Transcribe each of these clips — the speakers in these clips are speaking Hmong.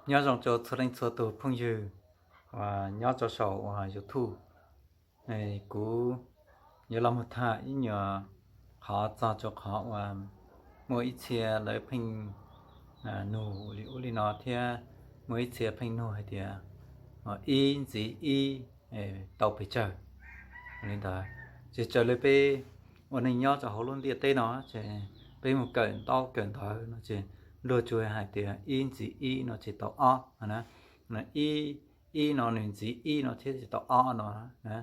Nyob zoo rau txhua leej txhua tus phooj ywg uas nyob rau saum uas YouTube. Kuv yuav los mus tham ib nyuag qhov txog rau qhov uas muaj ib txhia lawv pheej nug li ub li no thiab muaj ib txhia pheej nug hais tias ib ntxiv ib tau pes tsawg li ntawd. Ces raws li peb ua neej nyob rau hauv lub ntiaj teb no ces peb mus kawm ntaub kawm ntawv no ces luag tsuas hais tias ib ntxiv ib no ces tau ob no na. Ib, ib no nws ntxiv ib no thiab ces tau ob no na.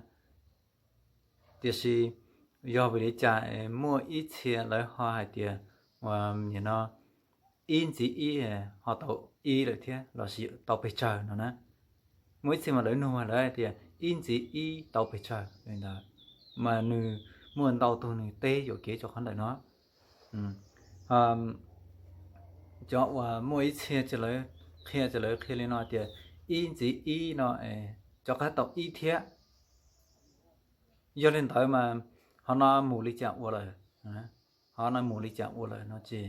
Tiam sis yog vim li cas muaj ib txhia lawv ho hais tias ua nim no ib ntxiv ib ho tau ib lawm thiab lossis tau pes tsawg no na. Muaj ib txhia mas lawv nug lawv hais tias ib ntxiv ib tau pes tsawg li ntawd, mas nws muaj ntau tus nws teb yuam kev rau qhov ntawm no. Cov uas muaj ib txhia ces lawv qhia ces lawv qhia li no tias ib ntxiv ib no rov qab tau ib thiab. Yog li ntawd mas qhov no mus li cas ua lawm, qhov no mus li cas ua lawm no ces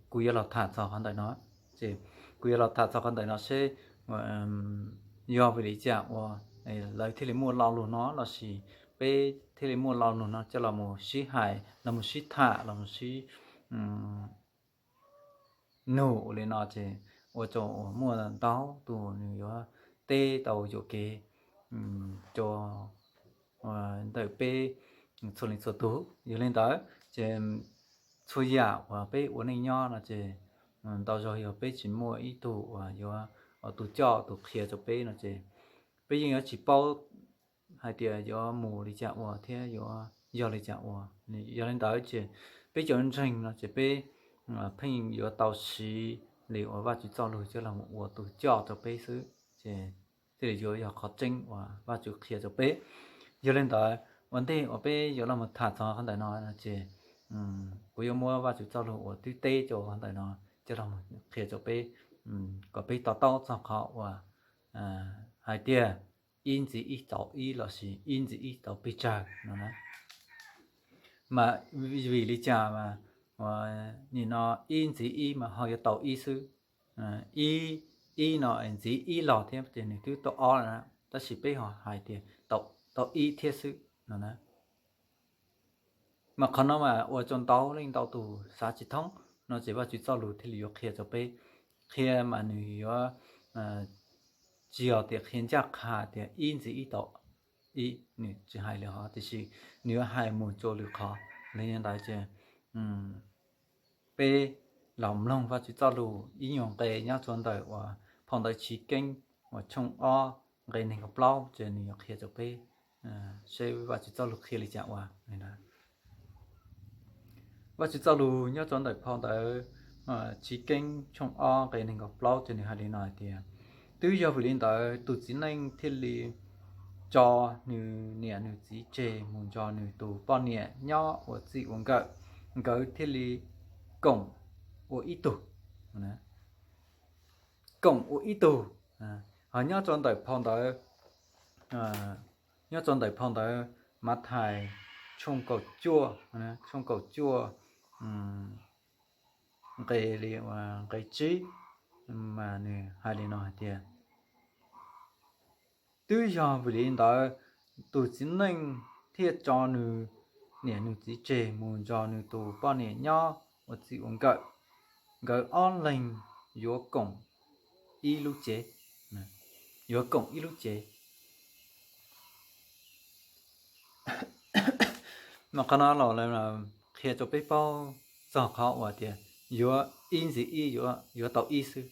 kuv yuav los tham txog qhov ntawm no. Ces kuv yuav los tham txog qhov ntawm no seb yog vim li cas uas lawv thiaj li muaj lo lus no lossis peb thiaj li muaj lo lus no coj los mus sib hais, los mus sib tham, los mus sib nug ua li no ces ua rau uas muaj ntau tus nws yuav teb tau yuam kev rau ntawm peb txhua leej txhua tus. Yog li ntawd ces txhua yam uas peb ua neej nyob no ces ntau zaug yog peb tsis muaj ib tug uas yuav ua tus coj tus qhia rau peb no ces peb yeej yuav tsis paub hais tias yuav mus li cas ua thiab yuav yog li cas ua. Yog li ntawd ces peb cov ntseeg no ces peb pheej yuav tau siv li uas Vajtswv txoj lus coj los ua tus coj rau peb xwb, ces thiaj li yuav yog qhov tseeb uas Vajtswv qhia rau peb. Yog li ntawd ua ntej uas peb yuav los mus tham txog qhov ntawm no no ces kuv yuav muab Vajtswv txoj lus uas twb teb rau qhov ntawm no coj los mus qhia rau peb, kom peb to taub txog qhov uas hais tias ib ntxiv ib tau ib lossis ib ntxiv ib tau pes tsawg no na. Mas vim li cas mas nim no ib ntxiv ib mas ho yuav tau ib xwb, ib, ib no ntxiv ib los thiab ces nws twb tau ob lawm na, tab sis peb ho hais tias tau ib thiab xwb no na. Mas qhov no mas ua rau ntau leej ntau tus xav tsis thoob no ces Vajtswv txoj lus thiaj li yuav qhia rau peb. Qhia mas nws yuav tsis yog tias qhia ncaj qha tias ib ntxiv ib tau ib, nws tsis hais li hov, tiam sis nws yuav hais mus rau lwm qhov. Li ntawd ces peb los mloog Vajtswv txoj lus ib nyuag nqe nyob rau ntawm uas phau ntawv Chiv Keeb uas tshooj ob nqe nees nkaum plaub ces nws yuav qhia rau peb seb Vajtswv txoj lus qhia li cas ua. Vajtswv txoj lus nyob rau ntawm phau ntawv Chiv Keeb tshooj ob nqe nees nkaum plaub ces nws hais li no hais tias, twb yog vim li ntawd tus txiv neej thiaj li tso nws niam nws txiv tseg mus nrog nws tus poj niam nyob ua txij ua nkawm, nkawd thiaj li koom ua ib tug, koom ua ib tug. Ho nyob rau ntawm phau ntawv, nyob rau ntawm phau ntawv Mathais tshooj kaum cuaj, tshooj kaum cuaj nqe li, nqe tsib, mas nws hais li no hais tias, twb yog vim li ntawd tus txiv neej thiaj tso nws niam nws txiv tseg mus nrog nws tus poj niam nyob ua txij ua nkawm, nkawd ob leeg yuav koom ib lub cev, yuav koom ib lub cev. Mas qhov no los qhia rau peb paub txog qhov uas tias yuav ib ntxiv ib yuav tau ib xwb.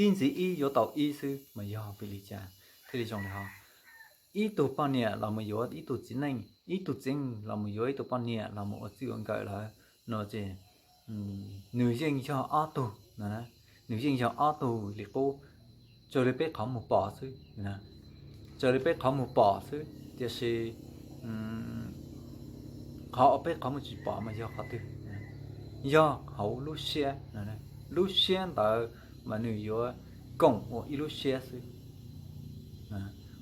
Ib ntxiv ib yuav tau ib xwb mas yog vim li cas thiaj li zoo li hov? Ib tug poj niam los mus yuav ib tug txiv neej, ib tug txiv neej los mus yuav ib tug poj niam los mus ua txij ua nkawm lawm no ces nws yeej yog ob tug, nws yeej yog ob tug li qub, raws li peb qhov mus pom xwb, raws li peb qhov mus pom xwb, tiam sis qhov uas peb qhov mus tsis pom mas yog qhov twg? Yog hauv lub siab, lub siab ntawd mas nws yuav koom ua ib lub siab xwb.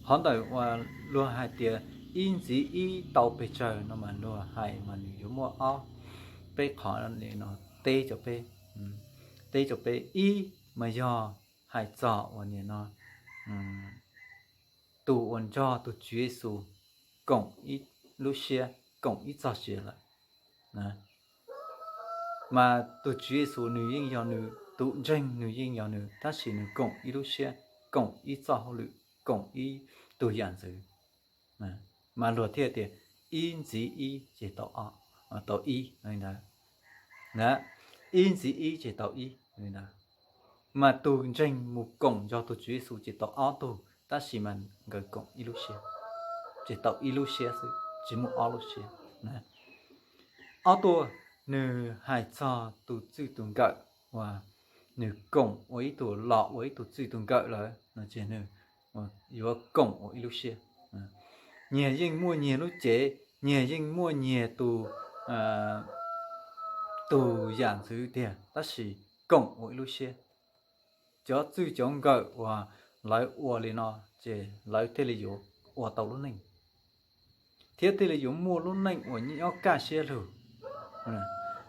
Qhov ntawm uas luag hais tias ib ntxiv ib tau pes tsawg no mas luag hais mas nws yuav muaj ob, peb qhov no teb rau peb, teb rau peb ib mas yog hais txog uas nim no tus uas nrog tus Tswv Yexus koom ib lub siab, koom ib txoj sia lawm. Mas tus Tswv Yexus nws yeej yog nws, tus ntseeg nws yeej yog nws, tab sis nws koom ib lub siab, koom ib txoj hauj lwm, koom ib tug yam ntxwv. Mas luag thiaj tias ib ntxiv ib ces tau ib li ntawd. Ib ntxiv ib ces tau ib li ntawd. Mas tus ntseeg mus koom nrog tus Tswv Yexus ces tau ob tug, tab sis mas nkawd koom ib lub siab, ces tau ib lub siab xwb, tsis muaj ob lub siab. Ob tuaj, nws hais txog tus txij tus nkawm uas nws koom ua ib tug, los ua ib tug txij tus nkawm lawm no ces nws yuav koom ua ib lub siab. Nyias yeej muaj nyias lub cev, nyias yeej muaj nyias tus, tus yam ntxwv tiag, tab sis koom ua ib lub siab. Cov txij cov nkawm uas lawv ua li no ces lawv thiaj li yuav ua tau lub neej, thiab thiaj li yuav muaj lub neej uas nyob kaj siab lug.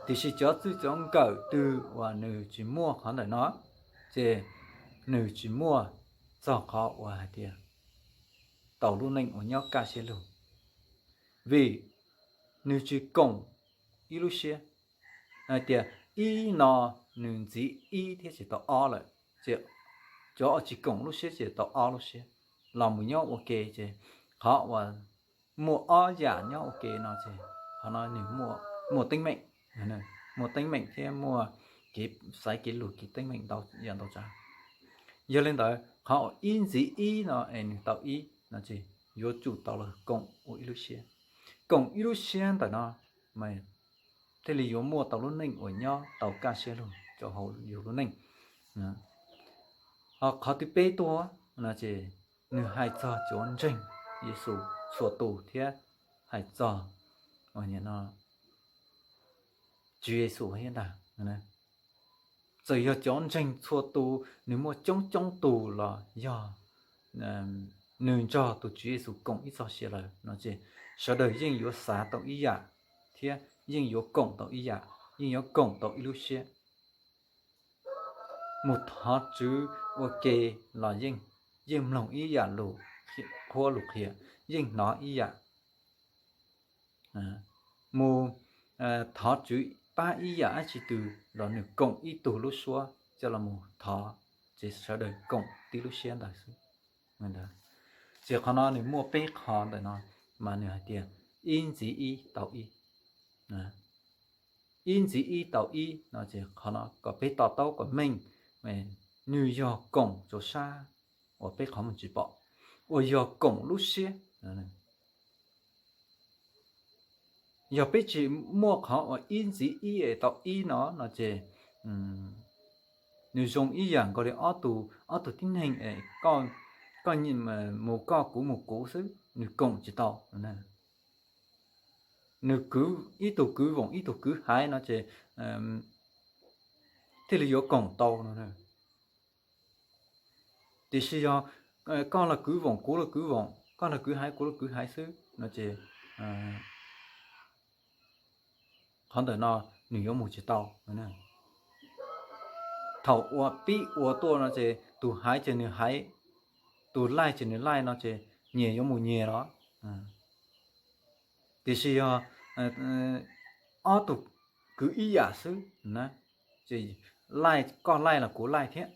Tiam sis cov txij cov nkawm twg uas nws tsis muaj qhov ntawm no, ces nws tsis muaj txog qhov uas hais tias tau lub neej uas nyob kaj siab lug, vim nws tsis koom ib lub siab. Hais tias ib no nws ntxiv ib thiab ces tau ob lawm, ces cov uas tsis koom lub siab ces tau ob lub siab los mus nyob ua ke, ces qhov uas muaj ob yam nyob ua ke no ces qhov no nws muaj teeb meem, muaj teeb meem thiab muaj kev xaiv kev lug kev teeb meem ntau yam ntau tsav. Yog li ntawd qhov uas ib ntxiv ib no es nws tau ib no ces yuav tsum tau los koom ua ib lub siab. Koom ib lub siab ntawm no mas thiaj li yuav muaj tau lub neej uas nyob tau kaj siab lug rau hauv yus lub neej. Ho qhov thib peb tuaj no ces nws hais txog cov ntseeg Yexus txhua tus thiab hais txog Tswv Yexus thiab ntag. Txawm yog cov ntseeg txhua tus nws muaj coob coob tus los yog nws nrog tus Tswv Yexus koom ib txoj sia lawm no ces sawv daws yeej yuav xav tau ib yam thiab yeej yuav koom tau ib yam, yeej yuav koom tau ib lub siab. Mus thov Tswv ua ke los yeej, yeej mloog ib yam lus qhuab lus qhia, yeej hnov ib yam. Mus thov Tswv pab ib yam dab tsi twg los nws koom ib tug lub suab coj los mus thov, ces sawv daws koom tib lub siab ntawd xwb. Ces qhov no nws muaj peb qho ntawm no mas nws hais tias ib ntxiv ib tau ib. Ib ntxiv ib tau ib no ces qhov no kom peb to taub kom meej, nws yog koom rau sab uas peb qhov muag tsis pom, uas yog koom lub siab. Yog peb tsis muaj qhov uas ib ntxiv ib es tau ib no no ces nws zoo ib yam nkaus li ob tug, ob tug tib neeg es koj mus koj kuv mus kuv xwb, nws koom tsis tau. Nws kwv, ib tug kwv voom ib tug kwv haiv no ces thiaj li yuav koom tau no. Tiam sis yog koj los kwv voom kuv los kwv voom, koj los kwv haiv kuv los kwv haiv xwb no ces qhov ntawm no nws yuav mus tsis tau. Thaum uas pib ua tuaj no ces tus haiv ces nws haiv, tus laij ces nws laij no ces nyias yuav mus nyias los. Tiam sis yog ob tug kwv ib yam xwb, ces laij, koj laij los kuv laij thiab,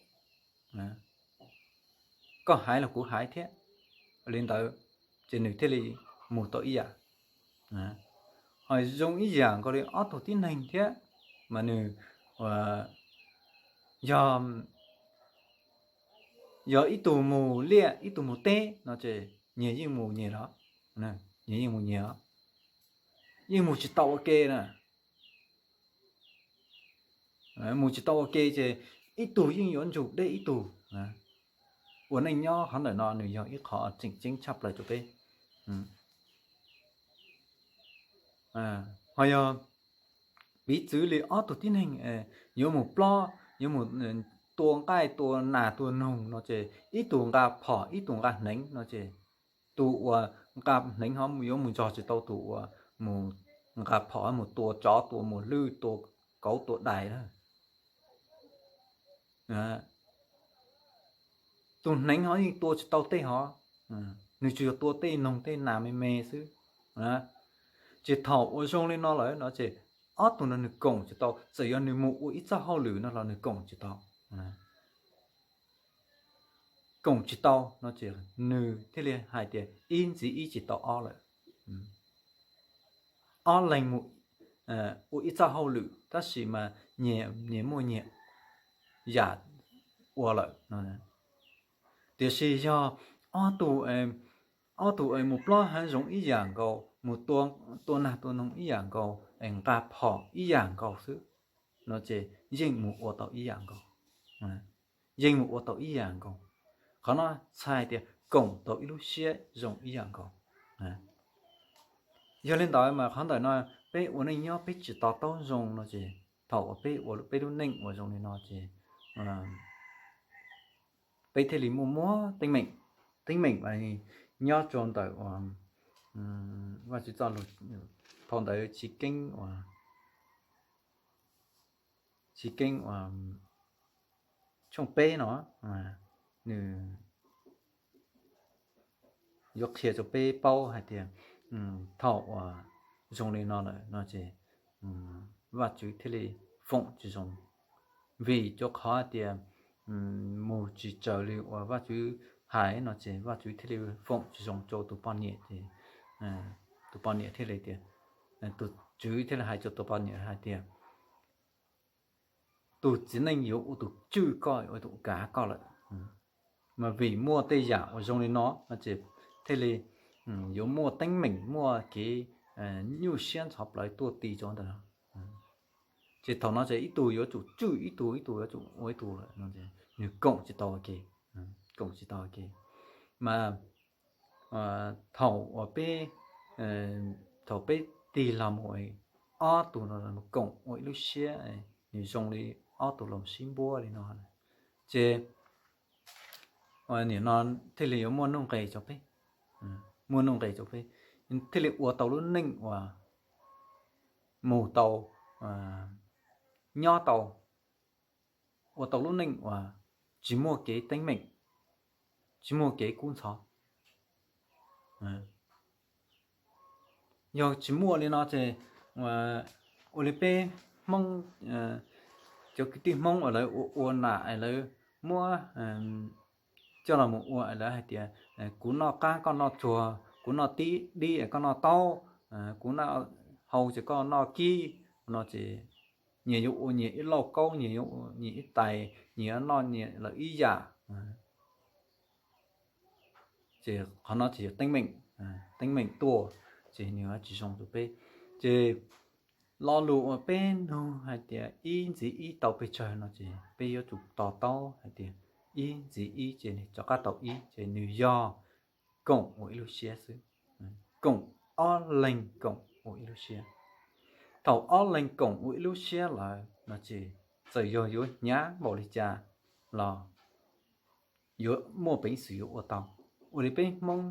koj haiv los kuv haiv thiab, li ntawd ces nws thiaj li mus tau ib yam. Ho zoo ib yam nkaus li ob tug tib neeg thiab, mas nws yog, yog ib tug mus liaj ib tug mus teb no ces nyias yeej mus nyias los, nyias yeej mus nyias los, yeej mus tsis tau ua ke na. Mus tsis tau ua ke ces ib tug yeej yuav ntsug deb ib tug. Ua neej nyob qhov ntawm no nws yog ib qho tseem ceeb tshaj plaws rau peb. Ho yog piv txwv li ob tug tib neeg yuav mus plob, yuav mus tua nqaij tua nas tua noog no ces ib tug nqa phom ib tug nqa hneev no ces tus uas nqa hneev ho yuav mus nrog tsis tau tus uas mus nqa phom mus tua tsov, tua muas lwj, tua kauv, tua dais na. Tus hneev ho yeej tua tsis tau tej hov, nws tsuas yog tua tej noog tej nas me me xwb. Ces thaum uas zoo li no lawm no ces ob tug no nws koom tsis tau, txawm yog nws mus ua ib txoj hauj lwm no los nws koom tsis tau. Koom tsis tau no ces nws thiaj li hais tias ib ntxiv ib tsis tau ob lawm. Ob leeg mus ua ib txoj hauj lwm tab sis mas nyias muaj nyias yam ua lawm no. Tiam sis yog ob tug, ob tug mus plob hav zoov ib yam nkaus, mus tua nag tua noog ib yam nkaus, nqa phom ib yam nkaus xwb no ces yeej mus ua tau ib yam nkaus. Yeej mus ua tau ib yam nkaus. Qhov no txhais tias koom tau ib lub siab zoo ib yam nkaus. Yog li ntawd mas qhov ntawm no peb ua neej nyob peb tsis to taub zoo no ces thaum uas peb ua peb lub neej uas zoo li no ces peb thiaj li muaj muab teeb meem. Teeb meem nyob rau ntawm uas Vajtswv txoj lus phau ntawv Chiv Keeb uas, Chiv Keeb uas tshooj peb no, nws yuav qhia rau peb paub hais tias thaum uas zoo li no lawm no ces Vajtswv thiaj li foom tsis zoo. Vim rau qhov hais tias mus tsis raws li uas Vajtswv hais no ces Vajtswv thiaj li foom tsis zoo rau tus poj niam ces tus poj niam thiaj li tias, tus tswv thiaj li hais rau tus poj niam hais tias tus txiv neej yuav ua tus tswj koj, ua tus kav koj lawm. Mas vim muaj tej yam uas zoo li no no ces thiaj li yuav muaj teeb meem, muaj kev nyuaj siab ntxhov plawv tuaj ti rau ntawd. Ces thaum no ces ib tug yuav tsum tswj ib tug, ib tug yuav tsum ua ib tug lawm no ces nws koom tsis tau ua ke, koom tsis tau ua ke. Mas thaum uas peb, thaum peb tig los mus ob tug no koom ua ib lub siab, nws zoo li ob tug los sib npuab li no, ces nim no thiaj li yuav muaj nuj nqis rau peb, muaj nuj nqis rau peb, thiaj li ua tau lub neej uas mus tau, nyob tau, ua tau lub neej uas tsis muaj kev teeb meem, tsis muaj kev kub ntxhov. Yog tsis muaj li no ces ua li peb Hmoob, cov kwv tij Hmoob uas lawv ua ua nam es lawv muab coj los mus ua es lawv hais tias kuv noj qab koj noj tsuag, kuv noj tib dib es koj noj taub, kuv noj hau ces koj noj kib no ces nyias yuav ua nyias ib lauj kaub, nyias yuav ua nyias ib tais, nyias yuav noj nyias lawv ib yam. Ces qhov no ces yog teeb meem, teeb meem tuaj, ces nws tsis zoo rau peb. Ces lo lus uas peb nug hais tias ib ntxiv ib tau pes tsawg no ces peb yuav tsum to taub hais tias ib ntxiv ib ces nws rov qab tau ib ces nws yog koom ua ib lub siab xwb. Koom, ob leeg koom ua ib lub siab. Thaum ob leeg koom ua ib lub siab lawm no ces txawm yog yuav hnyav npaum li cas los yuav muaj peev xwm yuav ua tau. Ua li peb Hmoob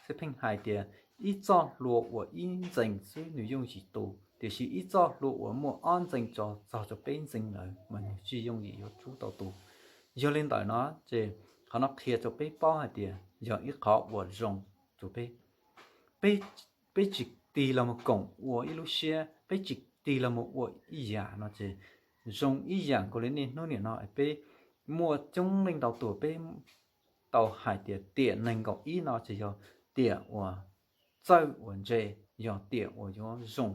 xib pheej hais tias ib txoj hlua uas ib ntxees xwb nws yooj yim tu, tiam sis ib txoj hlua uas muaj ob ntxees tso txog rau peb ntxees lawm mas nws tsis yooj yim yuav rub tau tu. Yog li ntawm no ces qhov no qhia rau peb paub hais tias yog ib qhov uas zoo rau peb. Peb, peb tsis tig los mus koom ua ib lub siab, peb tsis tig los mus ua ib yam no ces zoo ib yam nkaus li niaj hnub niam no peb muaj coob leej ntau tus peb tau hais tias tiam nees nkaum ib no ces yog tiam uas txawj uas ntse, yog tiam uas yuav zoo.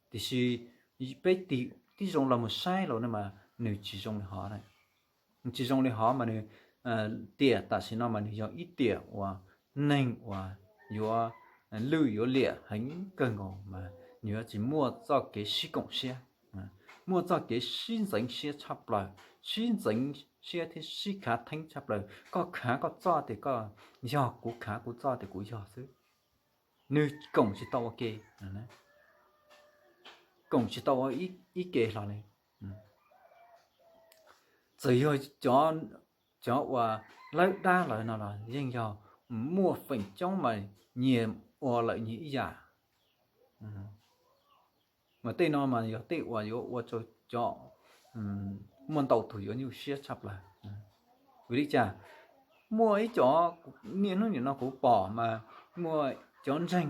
Tiam sis peb tig tib zoo los mus saib los no mas nws tsis zoo li hov. Nws tsis zoo li hov mas nws, tiam tam sim no mas nws yog ib tiam uas neeg uas yuav lwj yuav liam heev kawg nkaus mas nws yuav tsis muaj txoj kev sib koom siab, muaj txoj kev sib ntxeev siab tshaj plaws, sib ntxeev siab thiab sib khav theeb tshaj plaws. Koj khav koj txoj tias koj yog, kuv khav kuv txoj tias kuv yog xwb. Nws koom tsis tau ua ke, koom tsis tau ua ib ke hlo li. Txawm yog cov uas lawb dab lawm no los yeej yog muaj feem coob mas nyias ua lawm nyias ib yam. Mas tej no mas yog tej uas yuav ua rau cov muaj ntau tus yuav nyuaj siab tshaj plaws. Vim li cas? Muaj ib cov, niaj hnub nim no kuv pom mas muaj cov ntseeg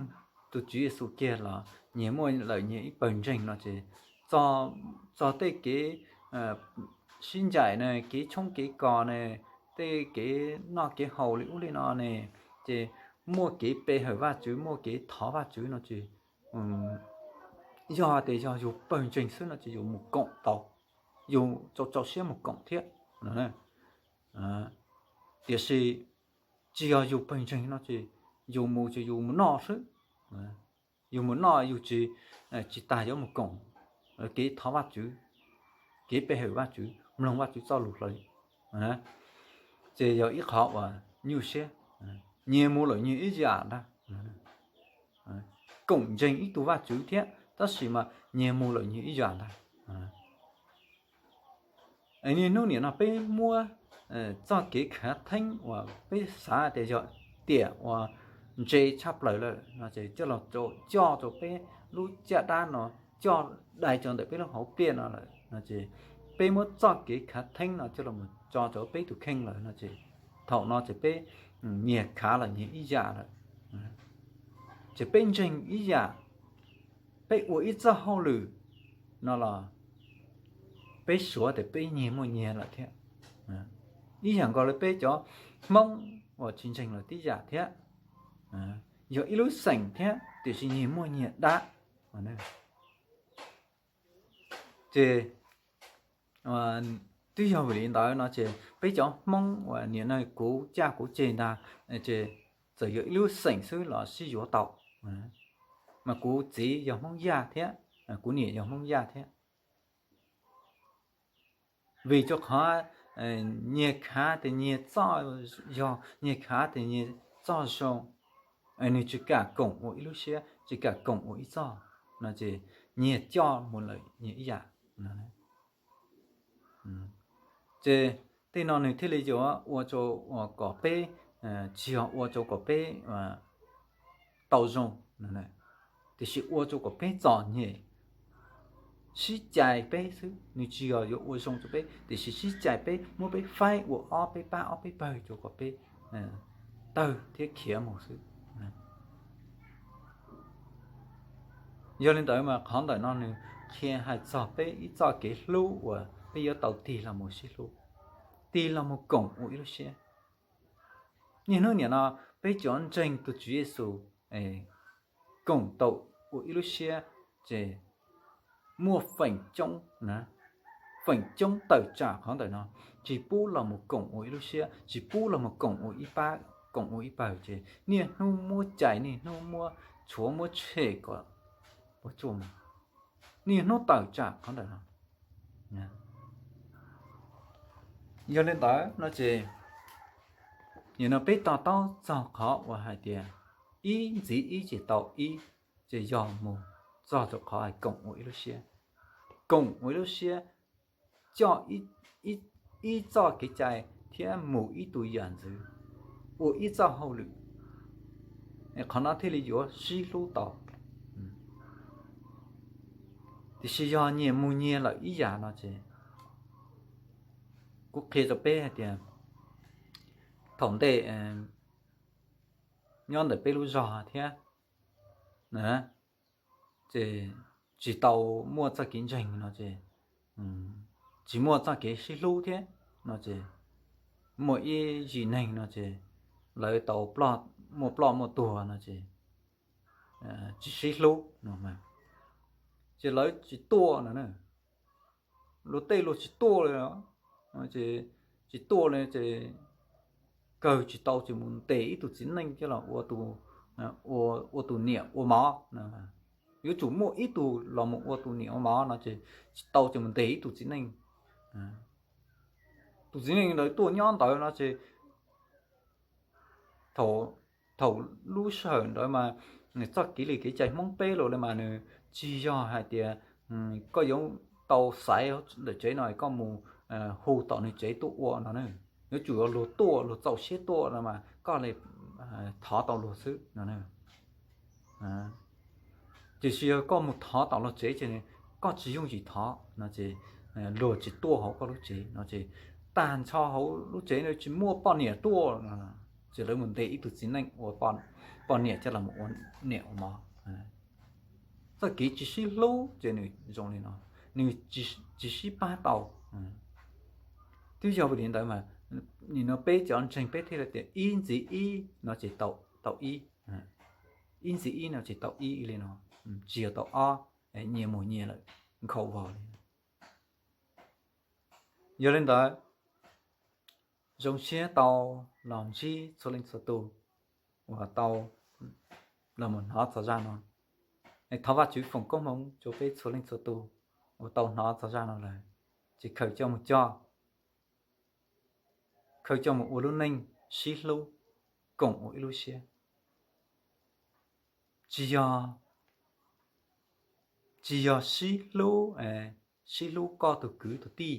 tus Tswv Yexus kiag los nyias muaj lawm nyias ib pawg ntseeg no ces txog tej kev sib ncaim ne, kev tshoob kev kos ne, tej kev noj kev haus li ub li no ne, ces muaj kev pe hawm Vajtswv, muaj kev thov Vajtswv no ces yog tias yog yus pawg ntseeg xwb no ces yus mus koom tau, yus txaus txaus siab mus koom thiab. Tiam sis tsis yog yus pawg ntseeg no ces yus mus ces yus mus noj xwb. Yus mus noj yus tsis, tsis tas yuav mus koom kev thov Vajtswv, kev pe hawm Vajtswv, mloog Vajtswv txoj lus hlawv, ces yog ib qhov uas nyuaj siab. Nyias mus lawm nyias ib yam ntag. Koom ntseeg ib tug Vajtswv thiab tab sis mas nyias mus lawm nyias ib yam ntag. Niaj hnub nim no peb muab txoj kev khav theeb uas peb xav tias yog tiam uas ntse tshaj plaws lawm no ces coj los coj rau peb lub caj dab no, coj dai rau ntawm peb lub hauv pliaj no lawm no ces peb muab txoj kev khav theeb no coj los tso rau peb tus kheej lawm no ces thaum no ces peb nyias khav lawm nyias ib yam lawm. Ces peb ntseeg ib yam, peb ua ib txoj hauj lwm no los peb suav tias peb nyias muaj nyias lawm thiab. Ib yam nkaus li peb cov Hmoob uas tsis ntseeg los tib yam thiab, yog ib lub xeem thiab tiam sis nyias muaj nyias dab. Ces twb yog vim li ntawd no ces peb cov Hmoob uas nim no kuv caj kuv ceg ntag, ces txawm yog ib lub xeem xwb los sib yuav tau. Mas kuv txiv yog Hmoob Yaj thiab, kuv niam yog Hmoob Yaj thiab. Vim rau qhov nyias khav tias nyias txoj, yog nyias khav tias nyias txoj zoo, nws tsis kam koom ua ib lub siab, tsis kam koom ua ib txoj no ces nyias coj mus lawm nyias ib yam. Ces tej no nws thiaj li yuav ua rau kom peb, tsis yog ua rau kom peb tau zoo, tiam sis ua rau kom peb txom nyem, sib cais peb xwb. Nws tsis yog yuav ua zoo rau peb tiam sis sib cais peb, muab peb faib ua ob peb pab ob peb pawg rau kom peb tawg thiab khiav mus xwb. Yog li ntawd mas qhov ntawm no nws qhia hais txog peb ib txoj kev hlub uas peb yuav tau tig los mus sib hlub, tig los mus koom ua ib lub siab. Niaj hnub nim no peb cov ntseeg tus Tswv Yexus koom tau ua ib lub siab, ces muaj feem coob, feem coob tawm tsam qhov ntawm no, tsis pub los mus koom ua ib lub siab, tsis pub los mus koom ua ib pab, koom ua ib pawg, ces niaj hnub muab cais, niaj hnub muab tshuav muab tshem kom puas tsuaj mus, niaj hnub tawm tsam qhov ntawm no. Yog li ntawd no ces nim no peb to taub txog qhov uas hais tias ib ntxiv ib ces tau ib, ces yog mus txog rau qhov hais koom ua ib lub siab, koom ua ib lub siab, coj ib txoj kev cai thiab mus ib tug yam ntxwv, ua ib txoj hauj lwm, qhov no thiaj li yuav sib hlub tau. Tiam sis yog nyias mus nyias lawm ib yam no ces kuv qhia rau peb hais tias thaum ntej nyob ntawm peb lub zog thiab, ces tsis tau muaj txoj kev ntseeg no ces tsis muaj txoj kev sib hlub thiab no ces muaj ib zim neeg no ces lawv tau muaj ploj muaj tuag no ces tsis sib hlub no, ces lawv tsis tuaj no, luag tej luag tsis tuaj li, ces tsis tuaj li ces kawg tsis tau ces mus ntes ib tug txiv neej coj los ua tus niam ua mov. Yuav tsum muaj ib tug los mus ua tus niam ua mov no ces tsis tau ces mus ntes ib tug txiv neej. Tus txiv neej ntawd tuaj nyob ntawd no ces thaum, thaum lub sij hawm ntawd mas nws txoj kev li kev cai Hmoob peb los li mas nws tsis yog hais tias koj yuav tau xaiv ntawm tsev no koj mus hu tom nws tsev tuaj ua no, yuav tsum luag tuaj luag txaus siab tuaj no mas koj li thov tau luag xwb no. Tiam sis yog koj mus thov tom luag tsev ces koj tsis yooj yim thov no ces luag tsis tuaj hauv koj lub tsev no ces tag nrho hauv lub tsev no tsis muaj poj niam tuaj, ces lawv mus ntes ib tug txiv neej ua poj niam coj los ua niam ua mov. Txoj kev tsis sib hlub ces nws zoo li no, nws tsis sib pab tau. Twb yog vim li ntawd mas nim no peb cov ntseeg peb thiaj li tias ib ntxiv ib no ces tau ib, ib ntxiv ib no ces tau ib li no, tsis yog tau ob, nyias mus nyias lawm, nkhaus vos li. Yog li ntawd, zoo siab tau los ntsib txhua leej txhua tus uas tau los mus hnov txog zaj no. Thov Vajtswv foom koob hmoov rau peb txhua leej txhua tus uas tau hnov txog zaj no lawm, ces khaws coj mus coj, khaws coj mus ua lub neej sib hlub, koom ua ib lub siab. Tsis yog, tsis yog sib hlub, sib hlub koj tus kwv tus tij,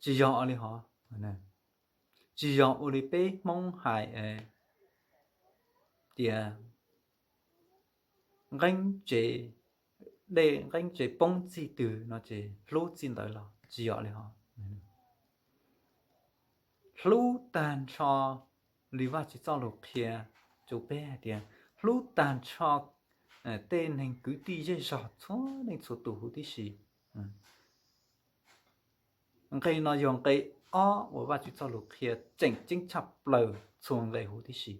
tsis yog li hov, tsis yog ua li peb Hmoob hais tias nqeeb tsev, dej nqeeb tsev poob txij twg no ces hlub txij ntawd los, tsis yog li hov. Hlub tag nrho li Vajtswv txoj lus qhia rau peb hais tias hlub tag nrho tej neeg kwv tij zej zog txhua leej txhua tus huv tib si. Nqe no yog nqe ob uas Vajtswv txoj lus qhia tseem ceeb tshaj plaws txhua nqe huv tib si.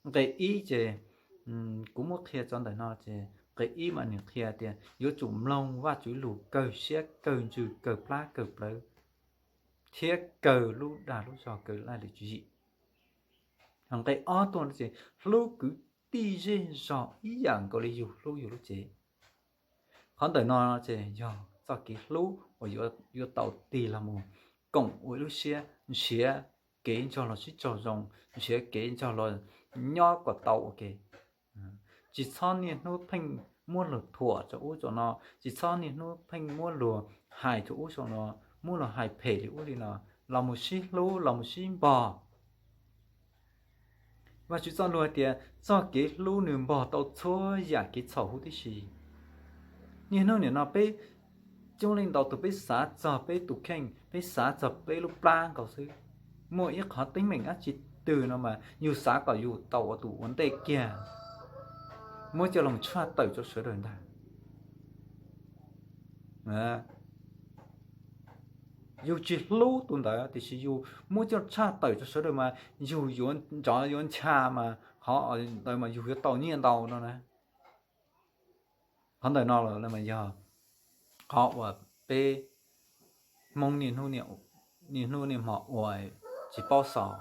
Nqe ib ces kuv muab qhia tso ntawm no ces nqe ib mas nws qhia tias yuav tsum mloog Vajtswv lus kawg siab kawg ntsws kawg plab kawg plawv thiab kawg lub dag lub zog kawg laj lim tswv yim. Nqe ob tuaj ces hlub kwv tij zej zog ib yam nkaus li yus hlub yus lub cev. Qhov ntawm no ces yog txoj kev hlub uas yuav tau tig los mus koom ua ib lub siab, nrhiav kev nrog luag sib raug zoo, nrhiav kev nrog luag nyob kom tau ua ke. Tsis txhob niaj hnub pheej muab luag thuam rau ub rau no, tsis txhob niaj hnub pheej muab luag hais rau ub rau no, muab luag hais phem li ub li no, los mus sib hlub los mus sib npog. Vajtswv txoj lus hais tias txoj kev hlub nws npog tau txhua yam kev txhaum huv tib si. Niaj hnub nim no peb coob leej ntau tus peb xav txog peb tus kheej, peb xav txog peb lub plab nkaus xwb. Muaj ib qhov teeb meem dab tsi twg no mas yus xav kom yus tau ua tus ua ntej kiag, muab coj los tshaj tawm rau sawv daws ntag. Yus tsis hlub tus ntawd tiam sis yus muab coj tshaj tawm rau sawv daws mas yus yuav nrov yuav ncha mas qhov ntawd mas yus yuav tau nyiaj ntau no na. Qhov ntawm no los mas yog qhov uas peb Hmoob niaj hnub niaj hmo ua tsis paub xaus.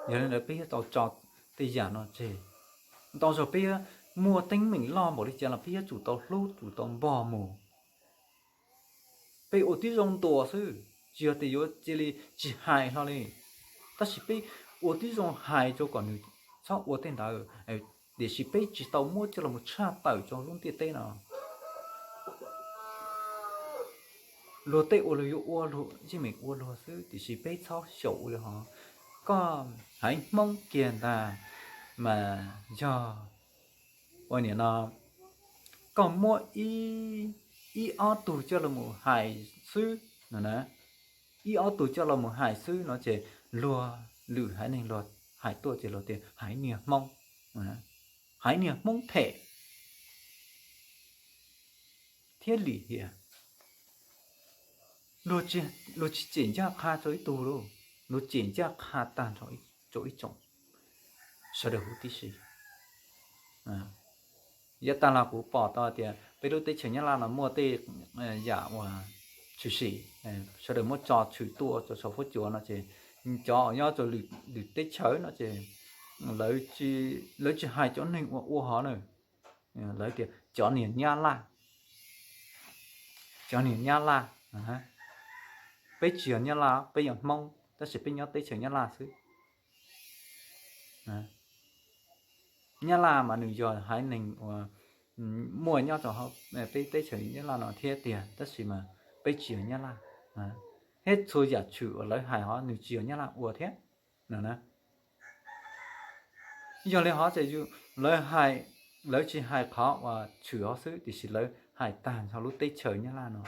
Yog li ntawd peb yuav tau tso tej yam no tseg. Ntau zaus peb yuav muaj teeb meem loj npaum li cas los peb yuav tsum tau hlub tsum tau npog mus. Peb ua tib zoo ntuas xwb, tsis yog tias yuav cia li tsis hais hlo li. Tab sis peb ua tib zoo hais rau kom nws txhob ua tej ntawd, tiam sis peb tsis tau muab coj los tshaj tawm rau lub ntiaj teb no. Luag tej ua luag yuav ua luag, yeej meem ua luag xwb, tiam sis peb txhob xyaum ua li hov. Koj haiv Hmoob kiag ntag mas yog ua nim no koj muab ib ob tug coj los mus hais xwb no na, ib ob tug coj los mus hais xwb no ces luag lwm haiv neeg luag hais tuaj ces luag tias haiv niag Hmoob, haiv niag Hmoob phem thiab lim hiam. Luag tsis cem ncaj qha rau ib tug lauj, luag cem ncaj qha tag nrho rau ib tsoom sawv daws huv tib si. Yav tag los kuv pom tau tias peb lub teb chaws Nyab Laj no muaj tej yam uas tshwm sim, sawv daws muab tso tshwm tuaj rau saum fuab cua no ces cov uas nyob rau lwm teb chaws no ces lawv tsis hais cov neeg uas ua hov na, lawv tias cov niag Nyab Laj, cov niag Nyab Laj. Peb tsis yog Nyab Laj, peb yog Hmoob tab sis peb nyob teb chaws Nyab Laj xwb. Nyab Laj mas nws yog haiv neeg uas muaj nyob rau peb teb chaws Nyab Laj no thiab tiag, tab sis mas peb tsis yog Nyab Laj, thiab txhua yam tshwm uas lawv hais hov nws tsis yog Nyab Laj ua thiab no na. Yog li hov ces lawv, lawv tsis hais qhov uas tshwm hov xwb, tiam sis lawv hais tag nrho lub teb chaws Nyab Laj no,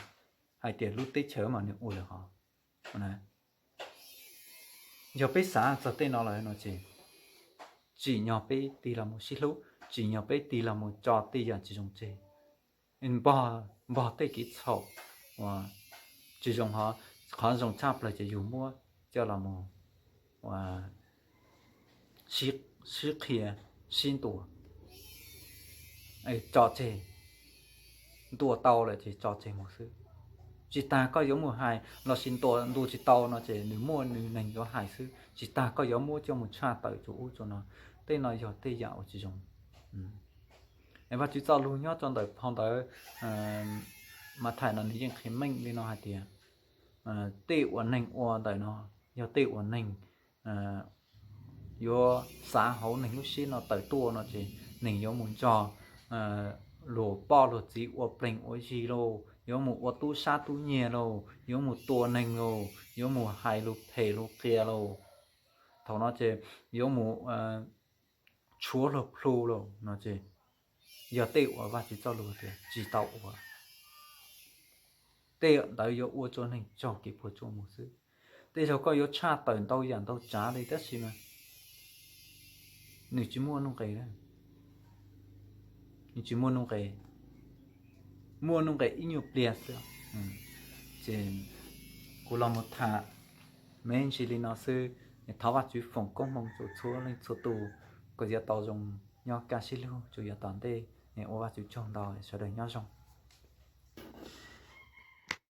hais tias lub teb chaws mas nws ua li hov. Yog peb xav txog tej no lawm no ces tsim nyog peb tig los mus sib hlub, tsim nyog peb tig los mus tso tej yam tsis zoo tseg. Npog, npog tej kev txhaum uas tsis zoo hov, qhov zoo tshaj plaws ces yus muab coj los mus ua sib qhia, sib ntuas, tso tseg. Ntuas tau lawm ces tso tseg mus xwb. Tsis tas koj yuav mus hais lossis ntuas, ntuas tsis tau no ces nws muaj nws neeg yuav hais xwb, tsis tas koj yuav muab coj mus tshaj tawm rau ub rau no. Tej no yog tej yam uas tsis zoo. Es Vajtswv txoj lus nyob rau ntawm phau ntawv Mathais no nws yeej qhia meej li no hais tias tej uas neeg ua ntawm no yog tej uas neeg yuav xav hauv neeg lub siab no tawm tuaj no ces neeg yuav mus nrog luag poj luag txiv ua plees ua yig lauj, yuav mus ua tub sab tub nyiag lauj, yuav mus tua neeg lauj, yuav mus hais lus phem lus qias lauj. Thaum no ces yuav mus tshuav luag plhu lauj no ces yog tej uas Vajtswv txoj lus tias tsis tau ua. Tej ntawd yuav ua rau neeg raug kev puas tsuaj mus xwb. Tej zaug koj yuav tshaj tawm ntau yam ntau tsav li tab sis mas nws tsis muaj nuj nqis, nws tsis muaj nuj nqis, muaj nuj nqis ib nyuag pliag xwb. Ces kuv los mus tham me ntsis li no xwb. Thov Vajtswv foom koob hmoov rau txhua leej txhua tus kom yuav tau zoo nyob kaj siab lug rau yav tom ntej. Ua Vajtswv tsaug ntau, sawv daws nyob zoo.